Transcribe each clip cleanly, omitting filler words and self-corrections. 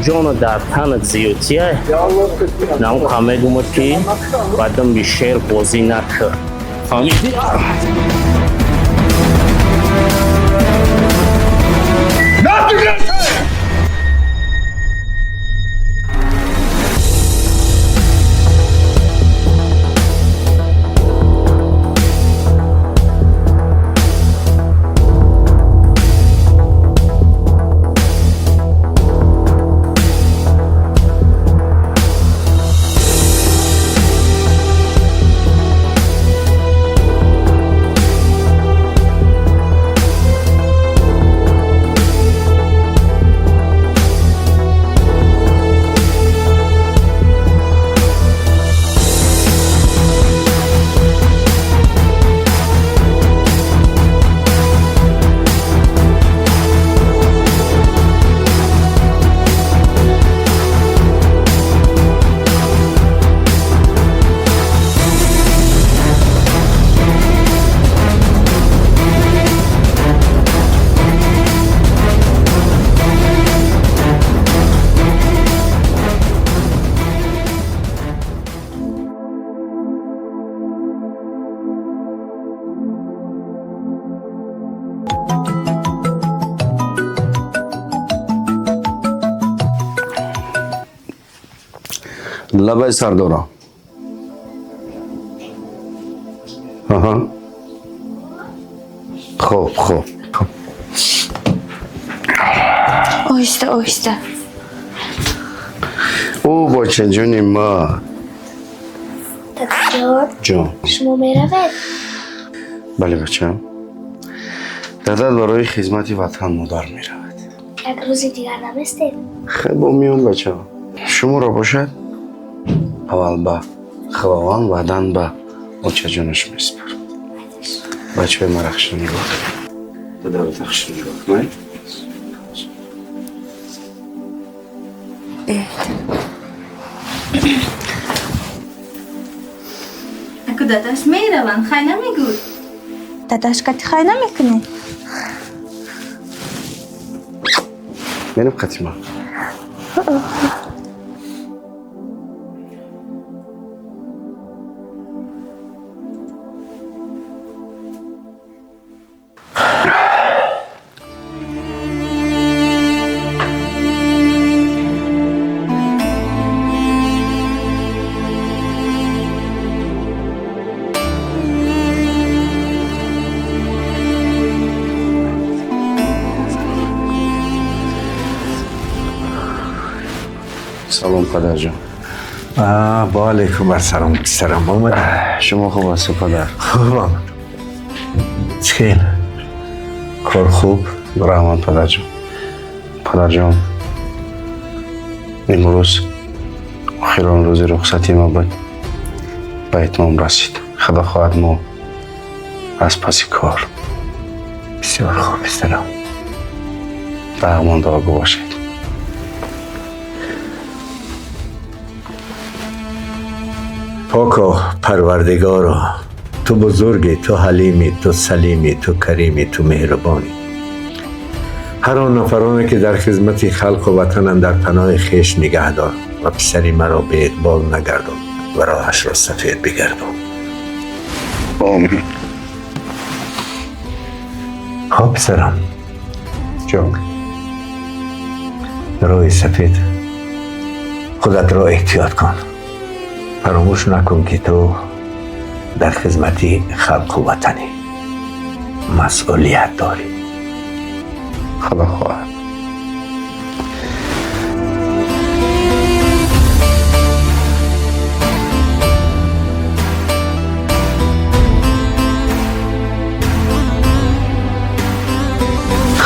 Ҷону дар танат зиёдтия намқа мегумад, ки ба думби шер бозӣ накар. Фаҳмидӣ? Лабай, сардора. Аҳа, хуб, хуб, хуб. Оҳиста, оҳиста. Ӯ, бочаҷони ма. Дадаҷон. Ҷон. Шумо меравед? Бале, бачам, дадат барои хизмати ватан модар меравад. Як рӯзи дигар наместед? Хеб, бо миён, бача. Шуморо бошад, аввал ба худованд, баъдан ба очаҷонаш месупорам. Бачаҳои мара хушро нигоҳ кун, дадаро хушро нигоҳ кун. Аку дадаш мераванд, хай намегӯй. Дадаш кати хай намекунӣ? Мерем қатима. Салом, падарҷон. Ва алайкум ассалом, писарам, омадӣ. Шумо хуб ҳастед, падар? Хубам. Чӣ хел, кор хуб? Раҳмат, падарҷон. Падарҷон, имрӯз охирон рӯзи рухсати ма буд, ба итмом расид. Худо хоҳад, мо аз паси кор. Бисёр хуб, писарам. Ба амон дуогӯ бошед. Поко Парвардигоро, ту бузургӣ, ту ҳалимӣ, ту салимӣ, ту каримӣ, ту меҳрубонӣ. Ҳар он нафароне ки дар хизмати халқу ватананд, дар паноҳи хеш нигаҳдор ва писари маро беиқбол нагардон ва роҳашро сафед бигардон. Омин. Хоб, писарам. Ҷон. Роҳи сафед, худатро эҳтиёт кун. Фаромӯш накун, ки ту дар хизмати халқу ватанӣ масъулият дорӣ. Худо хоҳад.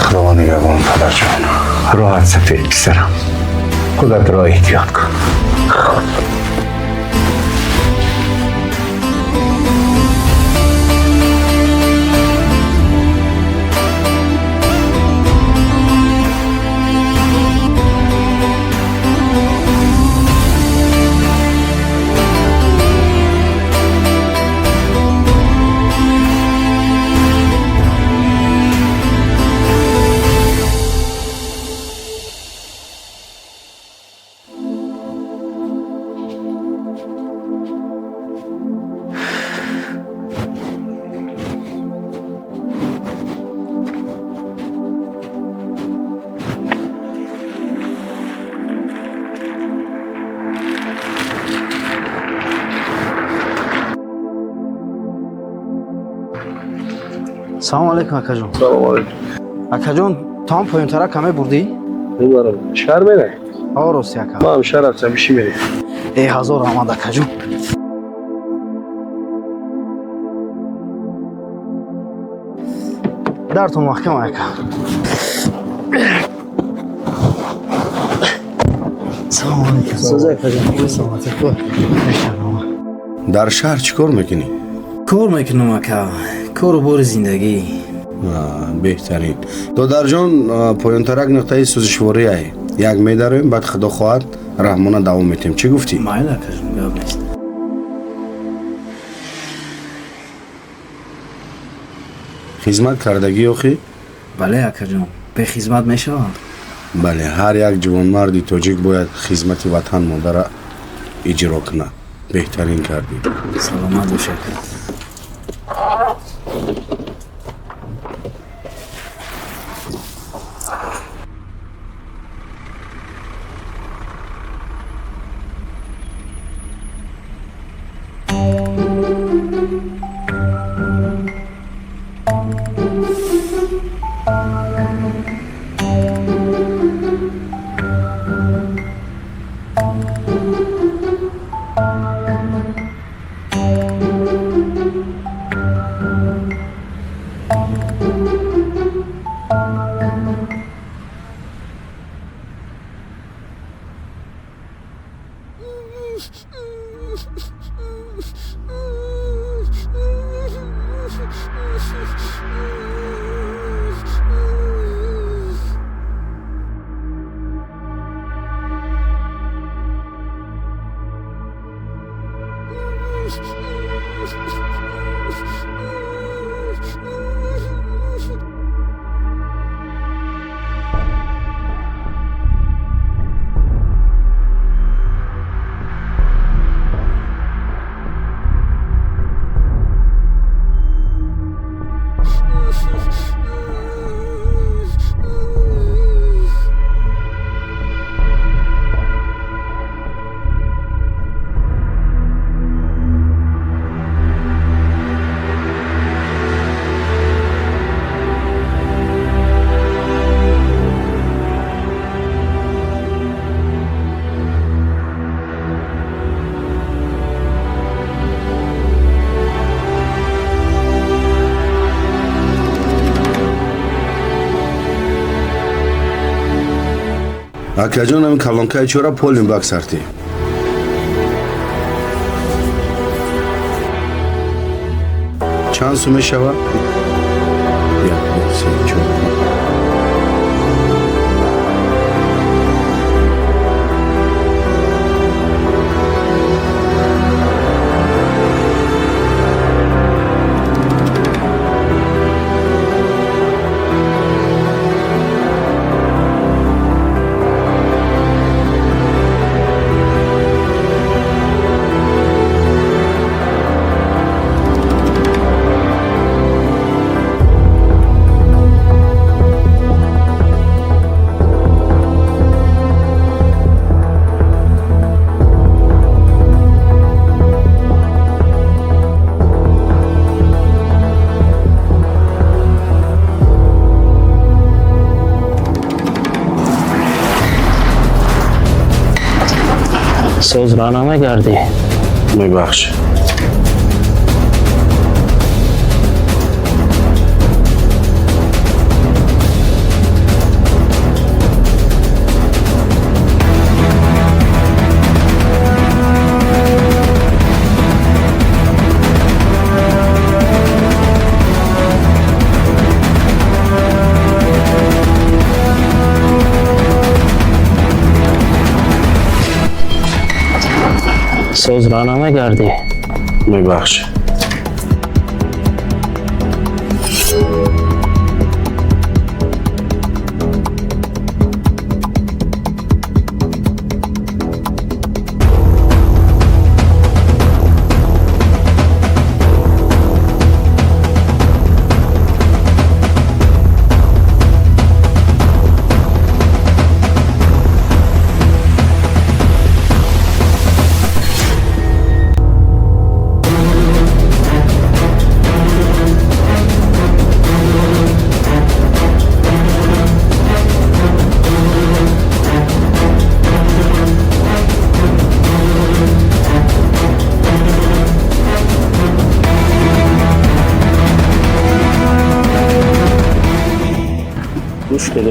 Худованд нигаҳбон, падарҷон. Роҳат сафед, писарам, худатро эҳтиёт кун. Салому алейкум, акаҷон. Салому алейкум. Акаҷон, то ҳам поёнтара каме бурдӣ? Мебарам. Шаҳр мерай? О, рости, ака. Ман ҳам шаҳр рафтам, биши мерем. Э, ҳазор раҳмат, акаҷон. Дартон маҳкам, ака. Салому алейкум. Сӯза, акаҷон. Саломатӣ. Дар шаҳр чӣ кор мекунӣ? Кор мекунам, ака, кору бори зиндагӣ. Беҳтарин, додарҷон. Поёнтарак нуқтаи сӯзишвориай, як медароем, баъд, худо хоҳад, раҳмона давом метем. Чӣ гуфтӣ? Майли, акаҷон, гап нест. Хизмат кардагӣ охӣ? Бале, акаҷон, бехизмат мешавад? Бале, ҳар як ҷавонмарди тоҷик бояд хизмати ватан модара иҷро кунад. Беҳтарин кардӣ. Саломат бош, ака. Акаҷон, ами калонкаи чора полим бак сарти. Чанд сум мешавад? Як, ду, се, чор. Соз ра намегардӣ? Мебахш. Соз ра намегардӣ? Мебахш.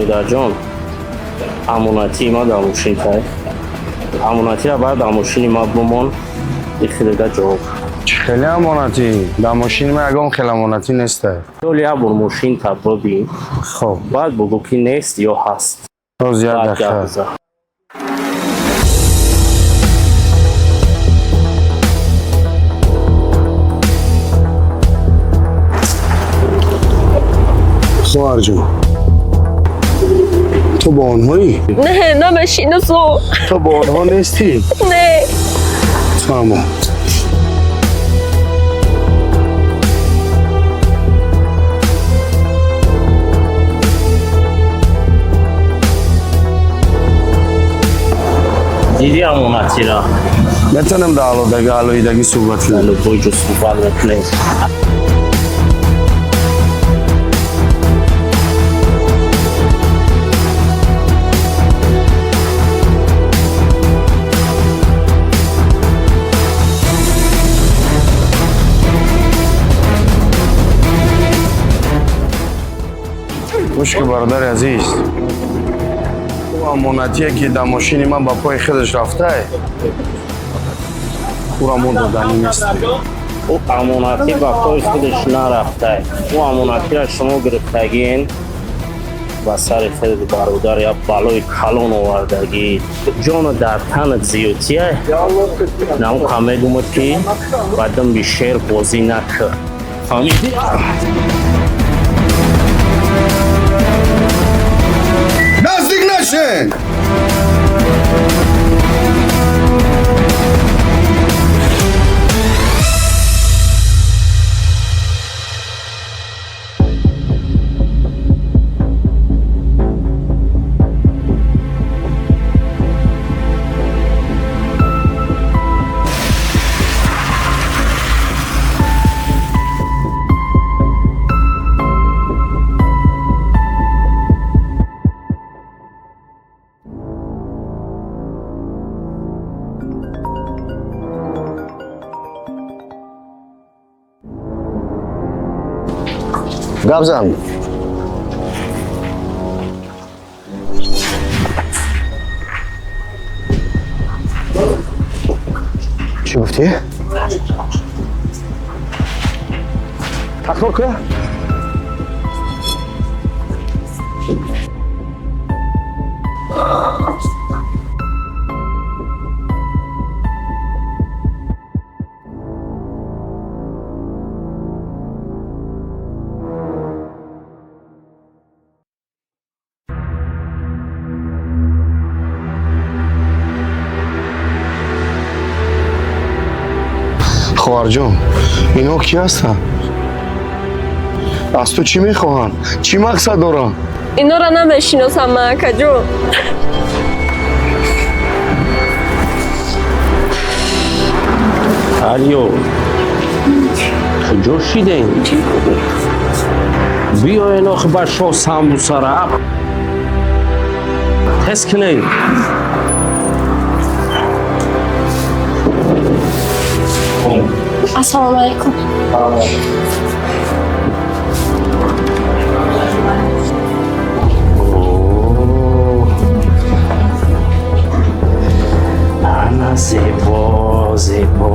Додарҷон, амонатии ма дар мошин тай. Амонатира бояд дар мошини ма бимон. Ихеледа ҷавоб. Чӣ хеле амонатӣ? Дар мошини ман ягон хел амонатӣ неста. Ҳол як бор мошин та бибин. Хоб. Баъд бугӯ, ки нест ё ҳаст. Боз як Баъд гап дақиқа. бизан. Хоҳарҷон, ту бо онҳоӣ? Не, намешинасу. Ту бо онҳо нестӣ? Не. Фаҳмо. Диди амонатира? Метавонем дар алоҳидагӣ суҳбат кунем? Любой ҷо суҳбат мекунем. Гӯш ки, бародари азиз, ӯ амонатие, ки дар мошини ман ба пои худаш рафтае, ӯро мо доданӣ нестем. Ӯ амонатӣ ба пои худаш нарафтай. Ӯ амонатира шумо гирифтагиен, ба сари худ, бародар, як балои калон овардагӣ. Ҷону дар танат зиёдтия намуқа мегумад, ки ба думби шер бозӣ накар. Фаҳмидӣ? Наздик нашен! Гап зан. Чӣ гуфтӣ? Такрор кун. Хоҳарҷон, инҳо кӣ ҳастанд? Аз ту чӣ мехоҳанд? Чӣ мақсад доранд? Инора намешиносам ман, акаҷон. Алё, куҷо шидем? Биёен охи ба шоҳ самбусара тез кунед. Ассалому алайкум. Ана, зебо, зебо.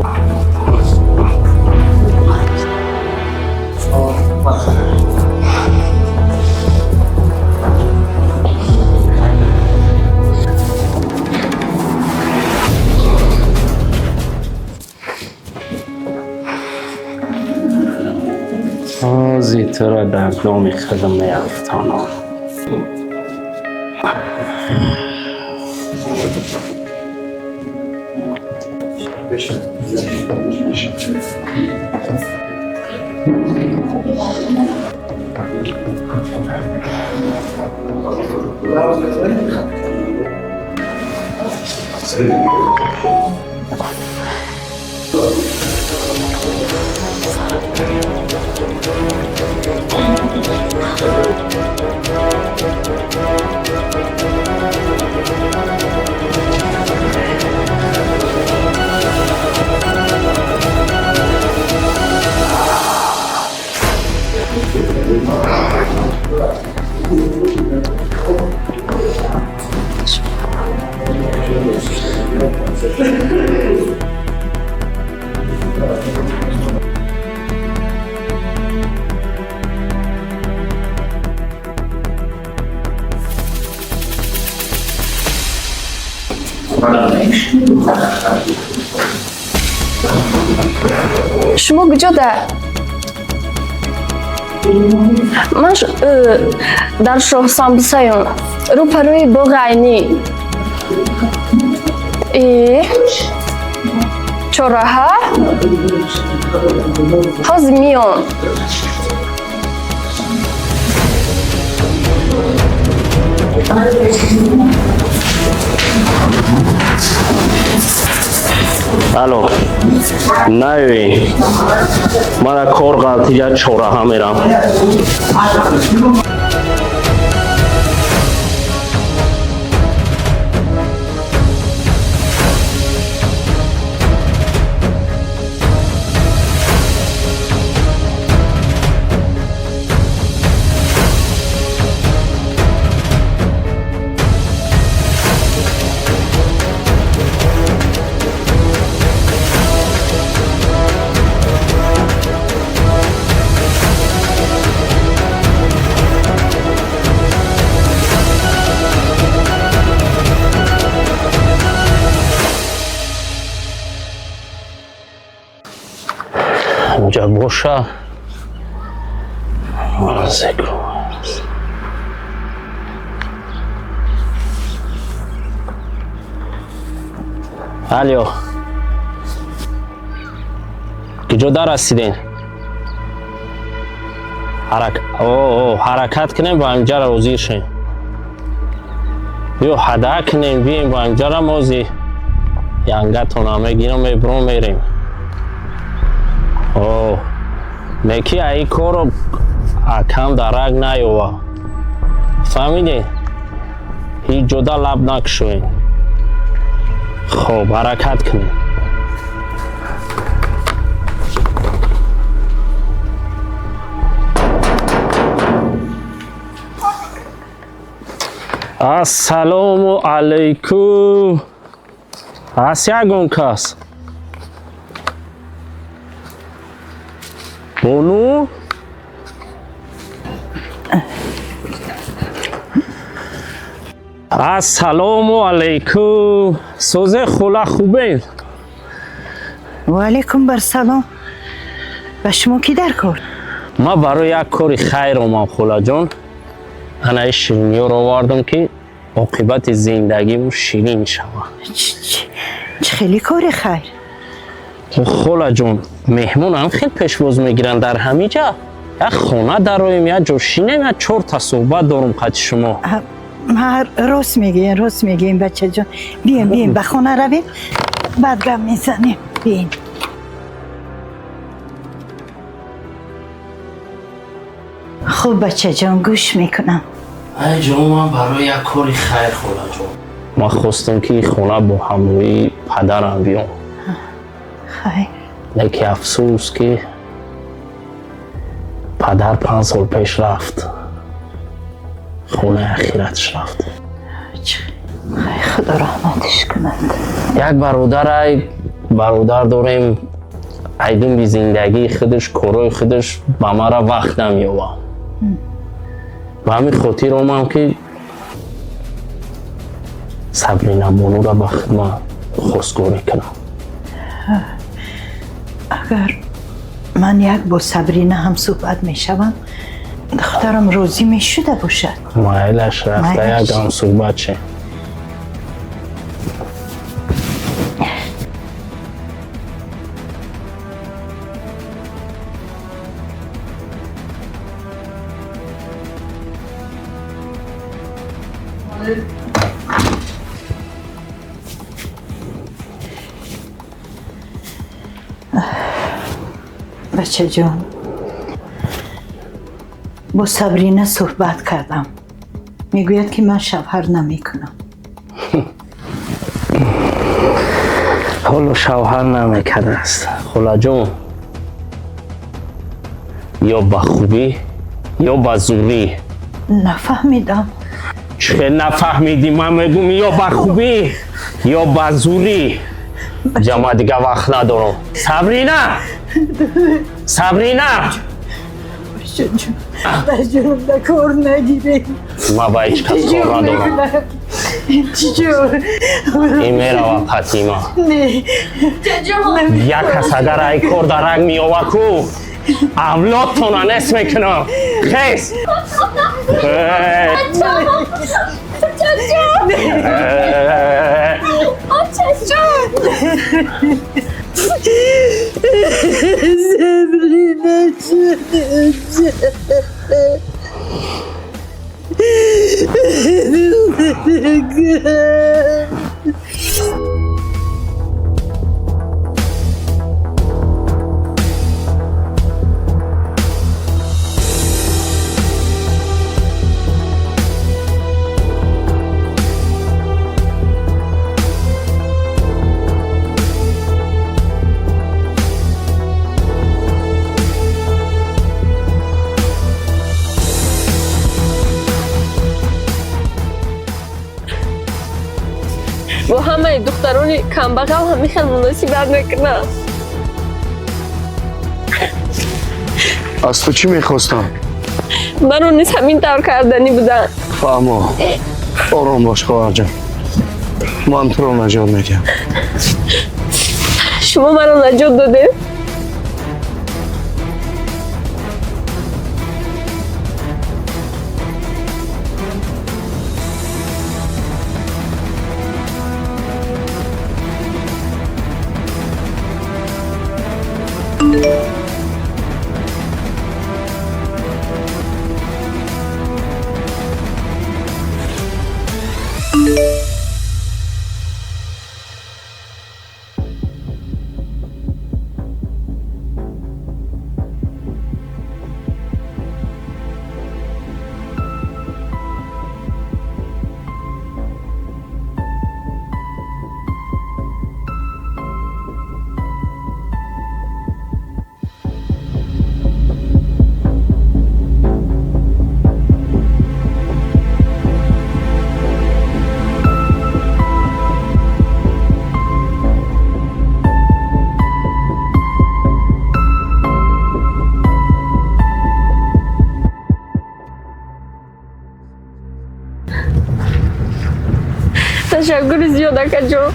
Ози туро дар доми худам меафтонам. Шумо куҷода? Ман дар Шоҳсамбусаён, рӯпарӯи боғи Айнӣ. Э, чораҳа? Ҳозир миём. Алло, наёӣ, мара кор ғалтида, чораҳа мерам. Инҷа боша. Зикр. Алло, куҷо дарасидем? Ҳаракат кунем, ба инҷара ҳозир шем. Биё, ҳада кунем, бием ба инҷара, мози янгатона мегирам, мебуром, мерем. Неки аи корро акам дарак наёва, фаҳмидем? Ҳеҷ ҷода лаб накушоем. Хоб, ҳаракат кунем. Ассалому алайкум. Ҳаст ягон кас? Бону? Ассалому алайкум. Созе хола, хубен? Ва алайкум бар салом. Ба шумо кӣ дар кор? Ман барои як кори хайр омам, холаҷон. Анаи шириниёро овардам, ки оқибати зиндагимон ширин шавад. Чӣ хеле кори хайр? Холаҷон, меҳмонам хел пешвоз мегиранд дар ҳамин ҷа. Як хона дароем, як ҷо шинем, як чорта суҳбат дорум қати шумо. Ма рост мегӯем, рост мегӯем, бачаҷон. Бием, бием, ба хона равем, баъд гап мезанем. Бием. Хуб, бачаҷон, гӯш мекунам. Ай ҷон, ман барои як кори хайр, холаҷон. Ман хостам, ки хона бо ҳамроҳии падарам биём. Хайр. Леки афсӯс, ки падар 5 сол пеш рафт, хонаи ахиратш рафт. Худо раҳматиш кунад. Як бародарай, бародар дорем, айдумби зиндагии худаш, корҳои худаш ба мара вақт намеёбад. Ба ҳамин хотир омам, ки Сабрина бонура ба хидмат хостгорӣ кунам. Агар ман як бо Сабрина ҳам суҳбат мешавам, духтарам розӣ мешуда бошад. Майлаш, рафта Майлаш. як ҳам суҳбат шем. Бачаҷон, бо Сабрина суҳбат кардам, мегӯяд, ки ман шавҳар намекунам. Ҳоло шавҳар намекардааст, холаҷон. Ё ба хубӣ, ё ба зурӣ. Нафаҳмидам. Чӣ нафаҳмидӣ? Ман мегум, ё ба хубӣ, Ё ба зурӣ. Ҷама, дига вақт надорам. Сабрина, Сабрина! Ба ҷонам, да кор нагирем. Ма ба ҳеҷ кас кор надорам. Чиҷо? Ин мерава Фатима. Не. Як кас агар ай кор дарак меёва ку, авлодтона нест мекунам. Хес! Э! Э! Сабрина ҷонам. Бо ҳамаи духтарони камбағал ҳамин хел муносибат мекунам. Аз ту чӣ мехостам? Маро низ ҳамин тавр карданӣ буданд. Фаҳмо, ором бош, хоҳарҷон, ман туро наҷот медиҳам. Шумо маро наҷот додед. Ташаккури зиёд, акаҷон.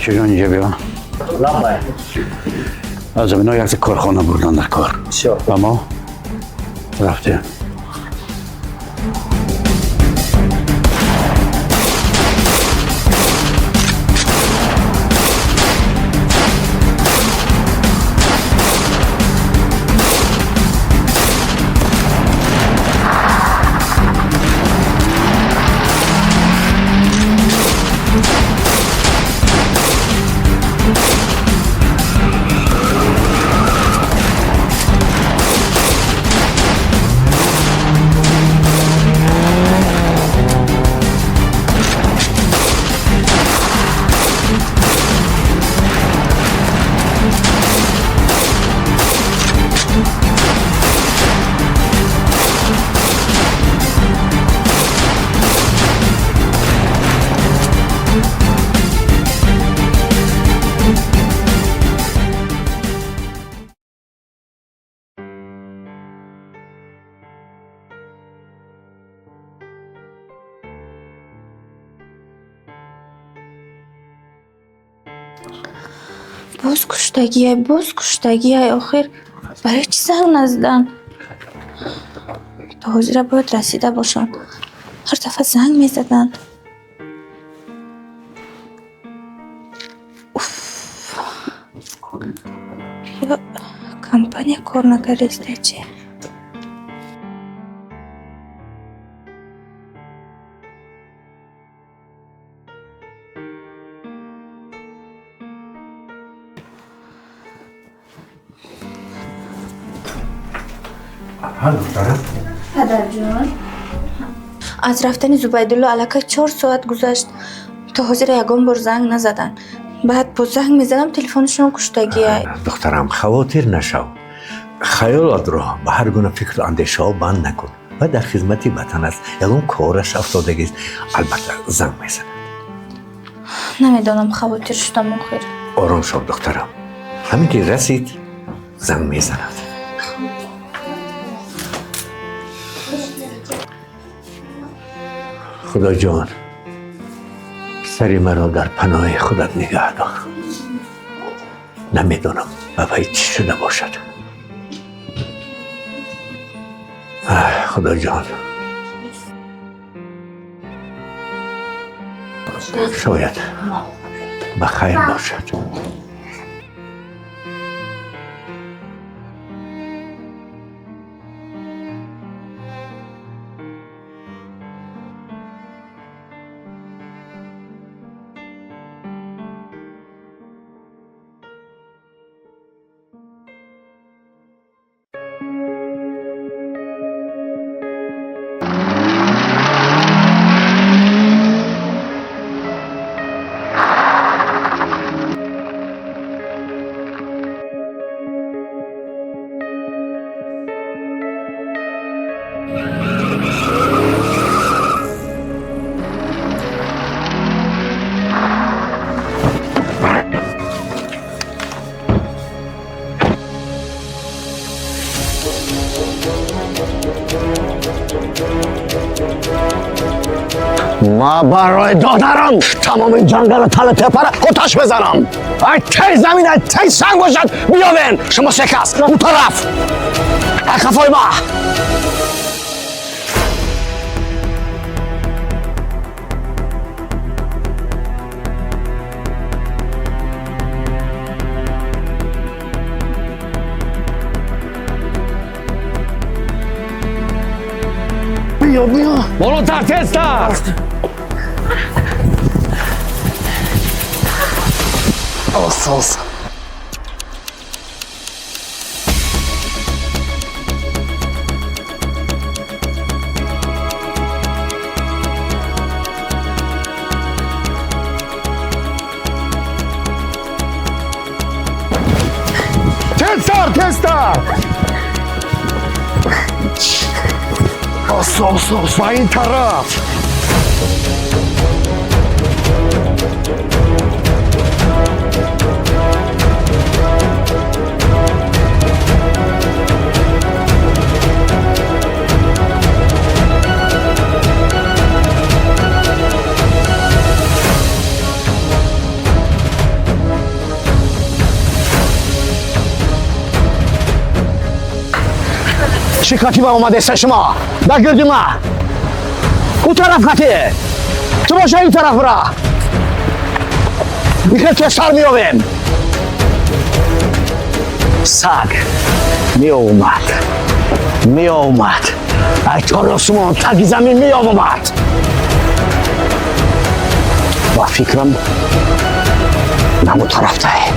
Бачаҷон, инҷа биё. Аз замино як корхона бурдан дар кор. Ва мо рафтем. Боз куштагиай, боз куштагиай. Охир барои чӣ занг наздан? То ҳозира бояд расида бошанд. Ҳар дафъа занг мезаданд. Уф. Ё компания кор накардаиста чи? Ҳа, духтарам. Падарҷон, аз рафтани Зубайдулло аллакай 4 соат гузашт. То ҳозира ягон бор занг назаданд. Баъд боз занг мезадам, телефонашон куштагиай. Духтарам, хавотир нашав. Хаёлатро ба ҳар гуна фикру андешаҳо банд накун. Ва дар хизмати ватан аст, ягон кораш афтодагист, албатта занг мезанад. Намедонам, хавотир шудам охир. Ором шав, духтарам. Ҳамин ки расид, занг мезанад. Худоҷон, сари маро дар паноҳи худат нигаҳ дор. Намедонам, ба вай чӣ шуда бошад. Худоҷон, шояд ба хайр бошад. Ма барои додарам тамоми ҷангалу талу тепара оташ мезанам. Ай тай замин, ай тай санг бошад, биёвен. Шумо се кас ӯ тараф, ай қафои ма. Биё, биё. Болотар, тезтар! Оста, оста. Тезтар, тезтар! Оста, оста, оста. Ба ин тараф! Чӣ катиба омадеста шумо? Ба гирди ма. Ӯ тараф кати. Ту боша ин тараф бира. Михел тезтар меёвем. Саг меомад. Меомад. Ай тори осмон таги замин меомад. Ба фикрам наму тарафтае.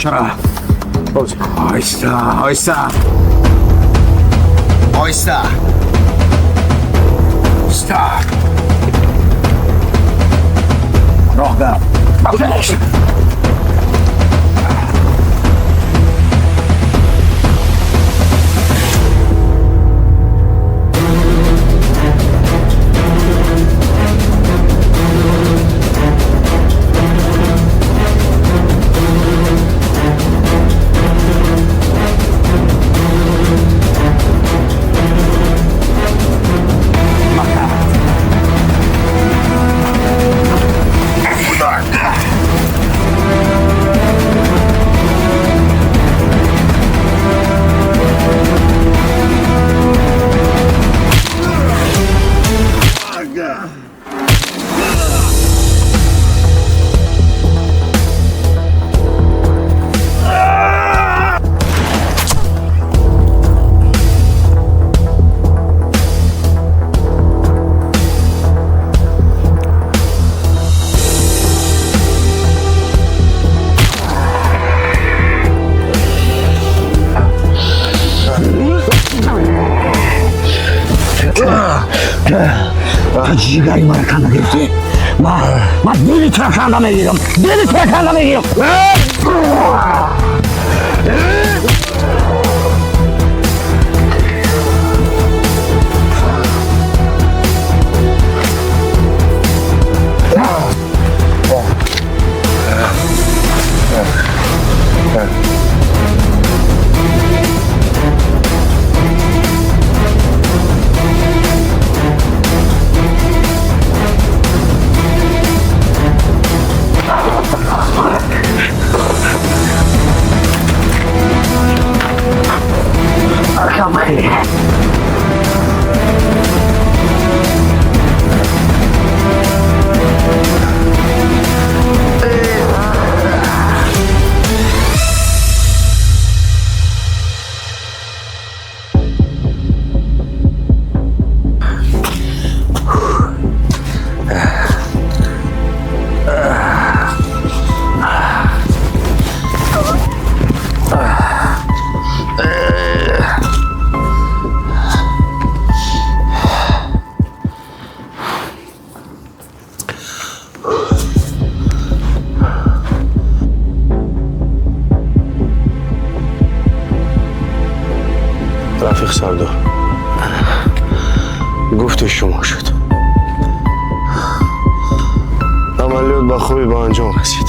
Чара. Оҳиста, оҳиста. Оҳиста. Оҳиста. Роҳ гап. Ба пеш. Ҷигари маро канда гирифтӣ. Ма дили туро канда мегирам, дили туро канда мегирам. Рафиқ сардор, гуфти шумо шуд. Амалиёт ба хубӣ ба анҷом расид.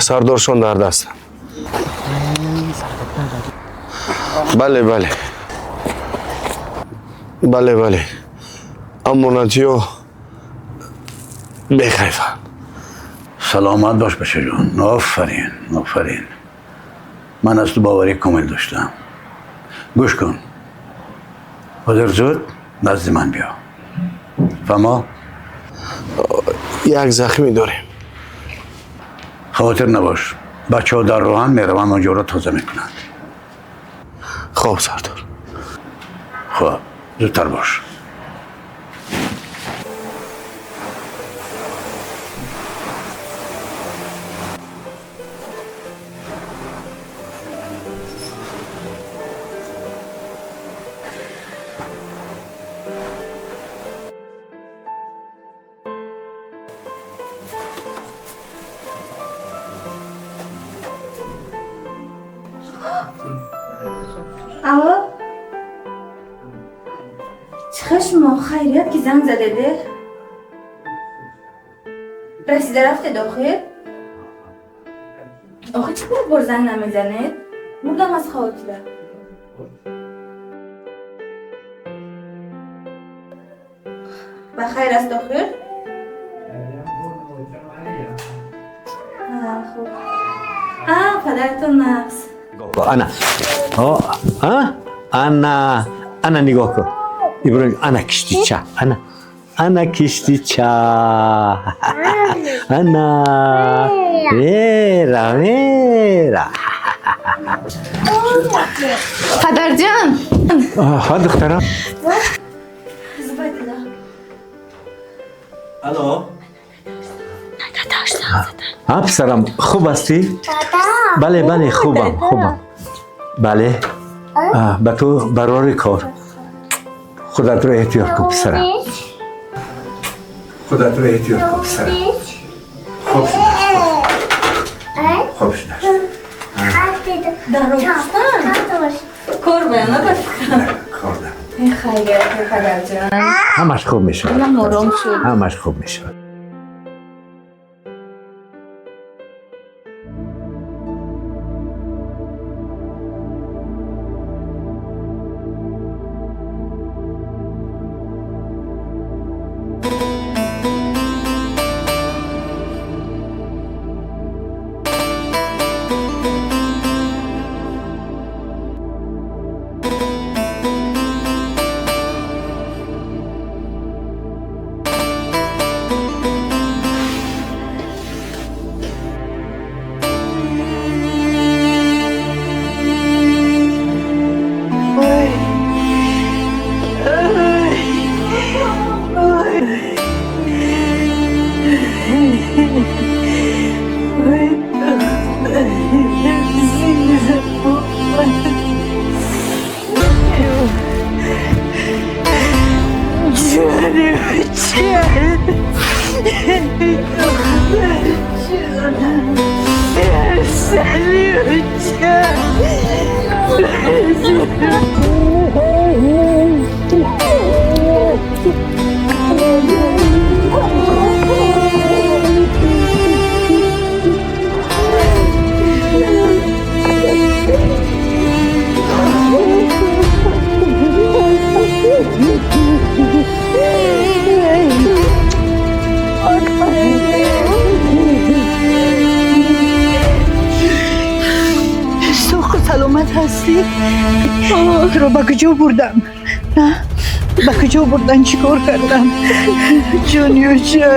Сардоршон дар дастам. Бале, бале. Бале, бале. Амонатиё бехайфанд. Саломат бош бачаҷон. Офарин, офарин. Ман аз ту боварӣ комил доштам. Гӯш кун. Ҳозир зуд назди ман биё. Фаҳмо? Як захмӣ дорем. Хотир набош. Бачаҳо дар роҳан мераванд, онҷоро тоза мекунанд. Хоб, сардор. Хоб, зудтар бош. Алло? Чӣ хел шумо? Хайрият ки занг задеде? Расида рафтед охир? Охир чӣ бор занг намезанед? Мурдам аз хотира. Ба хайр аст охир? Хуб. Падаратон нақс. Ана. Ана, ана нигоҳ кун. Иброҳим, ана киштича. Ана. Ана киштича. Ана. Вера, вера. Падарҷон. Ҳа, духтарам. Зубайдулло. Алло. Ҳа, писарам, хуб ҳастӣ? Бале, бале, хубам, хубам. Бале. Ба ту барори кор. Худатро эҳтиёт кун, писарам. Худатро эҳтиёт кун, писарам. Хуб шудааст. Хуб шудааст. Кор ба Кор да. Хайр, падарҷон. Ҳамаш хуб мешавад. Дилам ором шуд. Ҳамаш хуб мешавад. Туро ба куҷо бурдам? Ба куҷо бурдан? Чӣ кор кардам? Ҷониёча.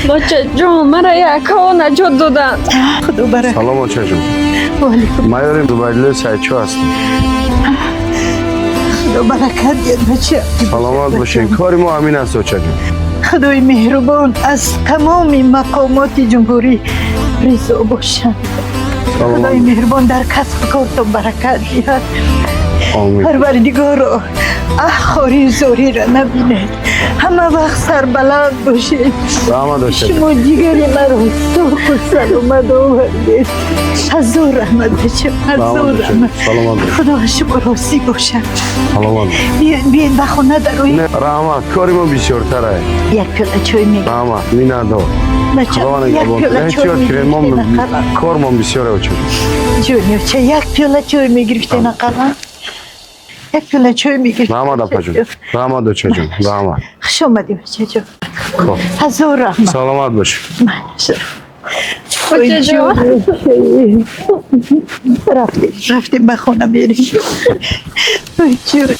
Бачаҷон, мара якҳо наҷот доданд. Худо баракат. Салом, очаҷон. Майори Зубайдуллои Сайдчо ҳастам. Худо баракат диҳад, бача. Саломат бошед. Кори мо ҳамин аст, очаҷон. Худои меҳрубон аз тамоми мақомоти ҷумҳурӣ ризо бошад. Худои меҳрубон дар касбу кортон баракат диҳад. Парвардигоро, аҳ, хорию зориро набинед. Ҳама вақт сарбаланд бошед. Шумо ҷигари маро соқу саломат овардед. Ҳазор раҳмат, бачам, ҳазор раҳмат. Худо аз шумо розӣ бошад. Биёед, биёед, ба хона дароед. Раҳмат, кори мо бисёртар ай. Як пиёла чой мегиред. Раҳмат, миннатдор. Бачам, як пиёла чой мегирифтед. Кормон бисёр оча. Ҷониёча, як пиёла чой мегирифтед ақаллан. Як пиёла чой мегирифтед. Раҳмат, апаҷон. Раҳмат, очаҷон. Раҳмат. Хуш омадӣ, бачаҷон. Ҳазор раҳмат. Саломат бош. Бачаҷон. Рафтем, рафтем, ба хона мерем. Ой, ҷон.